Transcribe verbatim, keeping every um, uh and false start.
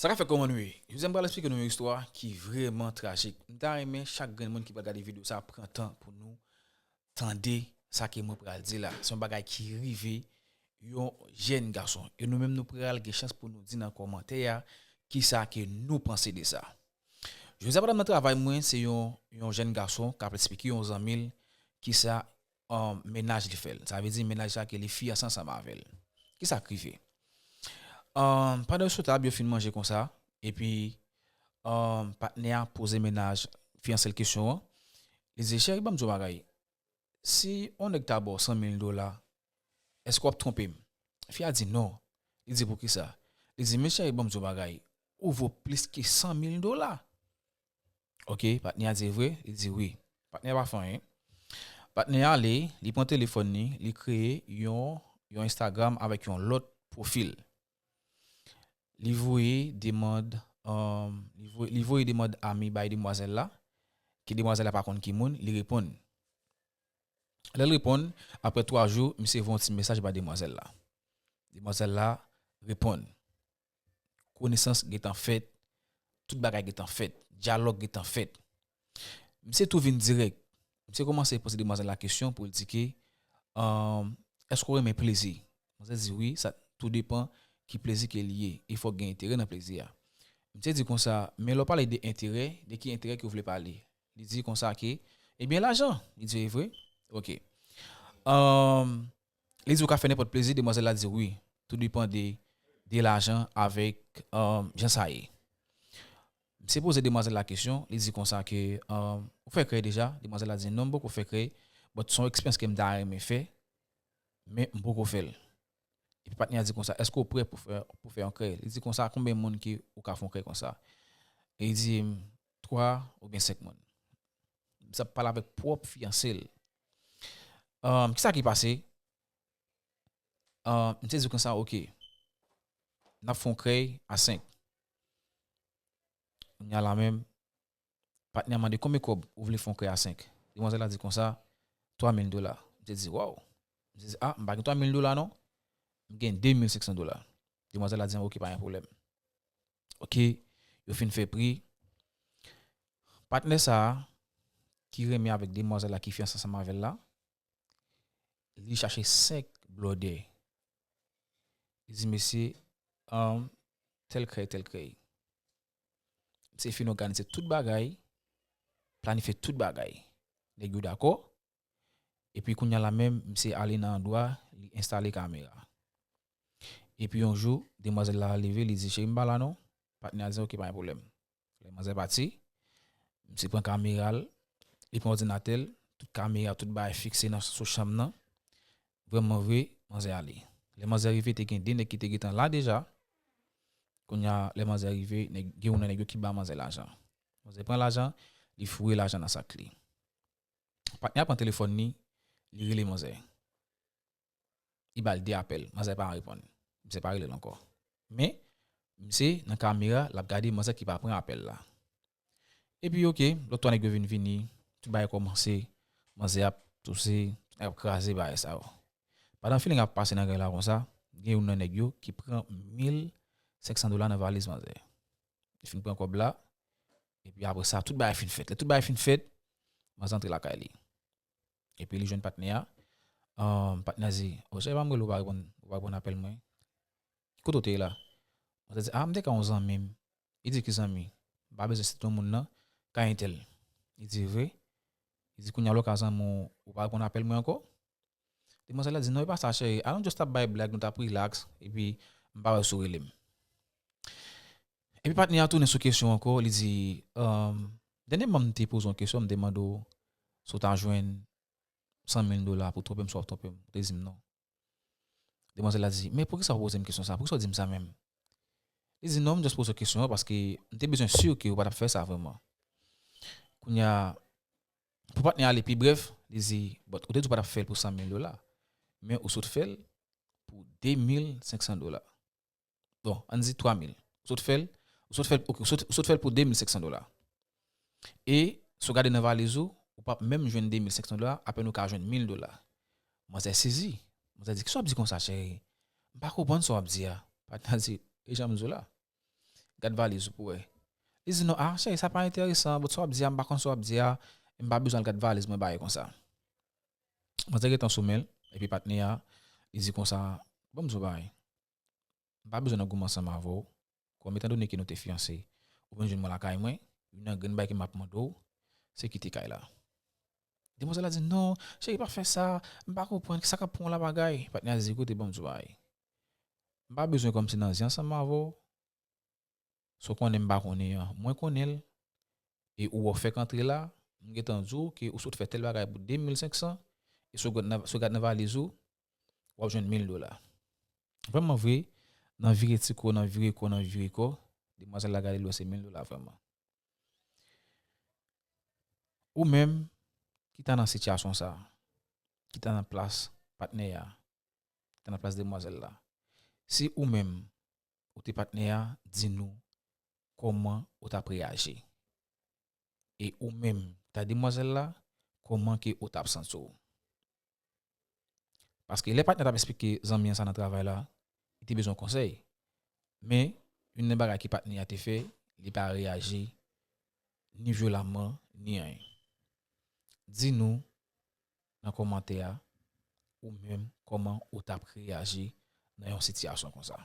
Sa ka fè kòman nou ye? Jodi a m pral eksplike nou yon istwa ki vrèman trajik. M ta renmen chak grenn moun ki pral gade videyo sa a pran tan pou nou tande sa ke mwen pral di la. Se yon bagay ki rive yon jèn gason. E nou menm nou pral gen chans pou nou di nan kòmantè a kisa ke nou panse de sa. Jodi a pandan m nan travay mwen, se yon, yon jèn gason k ap eksplike yon zanmi l kisa um, mennaj li fè l. Sa vle di mennaj sa ke li fiyanse ansanm avè l. Kisa k rive? Um, pandan yo sou tab, yo fin manje konsa, epi um, patnè a poze mennaj fiyanse l kesyon an. Li di, cheri, ban m di w bagay. Si yon nèg ta ba w san mil dola, èske w ap twonpe m? Fi a di non. Li di, poukisa? Li di, men cheri, ban m di w bagay. Ou vo plis ke san mil dola. Ok, patnè a di vre? Li di wi. Patnè a pa fè anyen. Patnè a ale, li pran telefòn li, li kreye yon, yon Instagram avèk yon lòt pwofil. Li voye demann, um, li voye, li voye demann ami bay demwazèl la, ke demwazèl la pa konn ki moun, li reponn. Lè l reponn, apre twa jou, misye voye yon ti mesaj ba demwazèl la. Demwazèl la reponn. Konesans gentan fèt, tout bagay gentan fèt, dyalòg gentan fèt. Misye tou vin dirèk. Misye kòmanse poze demwazèl la kesyon pou l di ke, um, èske w renmen plezi? Demwazèl di wi, sa tou depann ki plezi ke li ye, e fòk gen enterè nan plezi a. Misye di konsa, men lè w pale de enterè, de ki enterè ke w vle pale? Li di konsa ke, ebyen, lajan. Li di, e vre? Ok. Um, li di ou ka fè nenpòt plezi, demwazèl la di wi. Tou depann de, de lajan avèk um, jan sa ye. Misye poze demwazèl la kesyon, li di konsa ke um, ou fè krèy deja? Demwazèl la di non, m poko fè krèy, but se yon eksperyans ke m ta renmen fè, men m poko fè l. Epi patnè a di konsa, èske w prè pou fè, pou fè yon krèy? Li di konsa, konbyen moun ke ou ka fè yon krèy konsa? E li di, twa oubyen senk moun. Misye ap pale avèk pwòp fiyanse l. Um, kisa ki pase? Um, misye di konsa, ok, n ap fè yon krèy a senk. Kounye a la menm, patnè a mande konbyen kòb ou vle fè yon krèy a senk. Demwazèl la di konsa, twa mil dola. Misye di, waw. Misye di, a, m pa gen twa mil dola non. M gen de mil senk san dola. Demwazèl la di, ok, pa gen pwoblèm. Ok, yo fin fè pri. Patnè sa a, ki renmen avèk demwazèl la ki fiyanse ansanm avè l la, li chache senk blòdè. Li di, mesye, um, tèl krèy, tèl krèy. Misye fin òganize tout bagay, planifye tout bagay. Nèg yo dakò. Epi kounye a la menm, misye ale nan andwa, li enstale kamera. Epi yon jou, demwazèl la leve, li di, cheri, m pa la non. Patnè a di, ok, pa gen pwoblèm. Lè manzè pati, misye pran kamera l, li pran òdinatè l, tout kamera, tout bagay fikse nan sou chanm nan. Vrèman vre, manzè ale. Lè manzè rive, te gen de nèg ki te gentan la deja. Kounye a, lè manzè rive, nèg, gen youn nan nèg yo ki ba manzè lajan. Manzè pran lajan, li foure lajan nan sak li. Patnè a pran telefòn li, li rele manzè. Li ba l de apèl, manzè pa reponn. Misye pa rele l ankò. Men, misye nan kamera, l ap gade manzè ki pa pran apèl la. Epi, ok, lòt twa nèg yo vin vini, tout bagay kòmanse, manzè ap touse, ap kraze bagay sa yo. Pandan feeling ap pase nan gay la konsa, gen youn nan nèg yo ki pran mil senk san dola nan valiz manzè. Li fin pran kòb la, epi apre sa, tout bagay fin fèt. Lè tout bagay fin fèt, manzè antre lakay li. Epi li jwenn patnè a. Um, patnè a di, o chè, pa m rele w, ou pa reponn, ou pa reponn apèl mwen. Kote w te ye la? Manzè di, a, m te ka yon zanmi m. Li di, ki zanmi? M pa bezwen site non moun nan. Ka entèl. Li di, vre? Li di, kounye a lè w ka zanmi w, ou pa reponn apèl mwen ankò? Demwazèl la di, non, e pa sa, cheri. A, nou just ap bay blag, nou t ap relax, epi m pa wè si w rele m. Epi patnè a tounen sou kesyon ankò, li di, um, dènyèman m te poze yon kesyon, m te mande w si w ta jwenn san mil dola pou twonpe m, si w ap twonpe m. Ou te di m non. Demwazèl la di, men poukisa w poze m kesyon sa? Poukisa w di m sa menm? Li di, non, m just poze w kesyon an paske m te bezwen si ke ou pa t ap fè sa vrèman. Kounye a, pou patnè a ale pi brèf, li di, but ou te di ou pa t ap fè l pou san mil dola, men ou sot fè l pou de mil senk san dola. Bon, ann di twa mil. Ou sot fè l, ou sot fè l, ok, ou sot, ou sot fè l pou de mil senk san dola. E, si w gade nan valiz ou, ou p ap menm jwenn de mil senk san dola, apèn ou ka jwenn mil dola. Manzè sezi. Manzè di, kisa w ap di konsa, cheri? M pa konprann sa w ap di a. Patnè a di, e jan m di w la. gad valiz ou pou wè. Li di non, ah, cheri, sa pa enteresan, but sa w ap di a, m pa konn sa w ap di a, m pa bezwen al gad valiz mwen bagay konsa. Manzè gentan sou men l, epi patnè a, li di konsa, ban m di w bagay. M pa bezwen nan goumen ansanm avè w, kòm etandone ke nou te fiyanse, ou vin jwenn mwen lakay mwen, youn nan grenn bagay ke m ap mande w, se kite kay la. Demwazèl la di, non, cheri, pa fè sa, m pa konprann, sa k ap pran w la bagay. Patnè a di, koute, ban m di w bagay. M pa bezwen kòmsi nan zen ansanm avè w, sa w konnen m pa konnen an, mwen konnen l, e ou wè w fèk antre la, m gentan di w ke ou sot fè tèl bagay pou de mil senk san, e si w gad nan, si w gad nan valiz ou, w ap jwenn mil dola. Vrèman vre, nan vire ti kò, nan vire kò, nan vire kò, demwazèl la gade l wè se mil dola vrèman. Ou menm ki ta nan sitiyasyon sa, ki ta nan plas patnè a, ki ta nan plas demwazèl la, si ou menm ou te patnè a, di nou kòman ou t ap reyaji. E ou menm, ta demwazèl la, kòman ke ou t ap santi w? Paske lè patnè t ap esplike zanmi an sa nan travay la, li te bezwen konsèy. Men, youn nan bagay ke patnè a te fè, li pa reyaji ni vyolamman, ni anyen. Di nou nan kòmantè a, ou menm, kòman ou t ap reyaji nan yon sitiyasyon konsa.